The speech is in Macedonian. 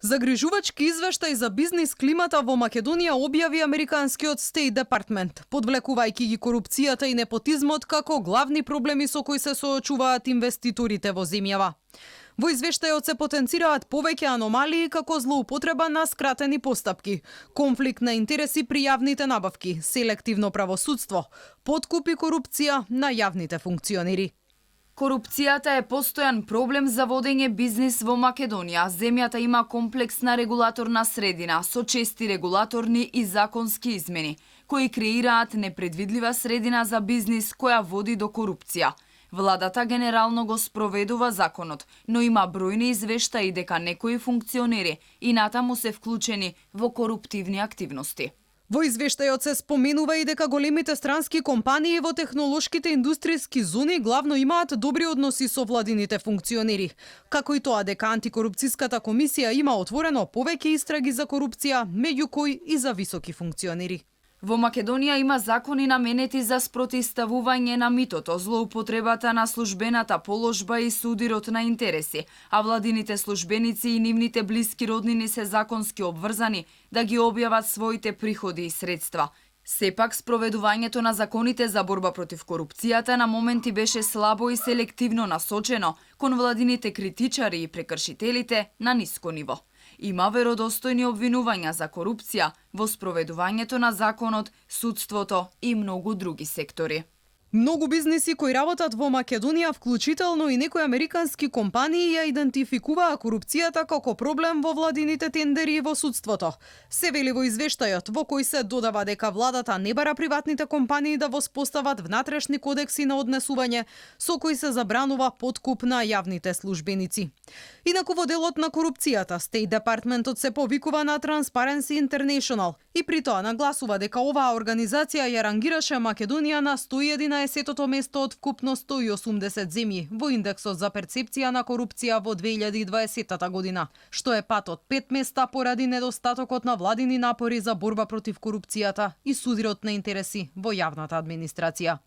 Загрижувачки извештај за бизнис климата во Македонија објави американскиот State Department, подвлекувајќи ги корупцијата и непотизмот како главни проблеми со кои се соочуваат инвеститорите во земјава. Во извештајот се потенцираат повеќе аномалии како злоупотреба на скратени постапки, конфликт на интереси при јавните набавки, селективно правосудство, подкуп и корупција на јавните функционери. Корупцијата е постојан проблем за водење бизнис во Македонија. Земјата има комплексна регулаторна средина со чести регулаторни и законски измени, кои креираат непредвидлива средина за бизнис која води до корупција. Владата генерално го спроведува законот, но има бројни извештаи дека некои функционери и натаму се вклучени во коруптивни активности. Во извештајот се споменува и дека големите странски компании во технолошките индустријски зони главно имаат добри односи со владините функционери, како и тоа дека антикорупцијската комисија има отворено повеќе истраги за корупција, меѓу кои и за високи функционери. Во Македонија има закони наменети за спротивставување на митото, злоупотребата на службената положба и судирот на интереси, а владините службеници и нивните блиски роднини се законски обврзани да ги објават своите приходи и средства. Сепак, спроведувањето на законите за борба против корупцијата на моменти беше слабо и селективно насочено кон владините критичари и прекршителите на ниско ниво. Има веродостојни обвинувања за корупција во спроведувањето на законот, судството и многу други сектори. Многу бизниси кои работат во Македонија, вклучително и некои американски компании, ја идентификуваа корупцијата како проблем во владините тендери и во судството. Се вели во извештајот, во кој се додава дека владата не бара приватните компании да воспостават внатрешни кодекси на однесување, со кои се забранува подкуп на јавните службеници. Инаку во делот на корупцијата, State Departmentот се повикува на Transparency International и при тоа нагласува дека оваа организација ја рангираше Македонија на 111-тото место од вкупно 180 земји во индексот за перцепција на корупција во 2020 година, што е пат од 5 места поради недостатокот на владини напори за борба против корупцијата и судирот на интереси во јавната администрација.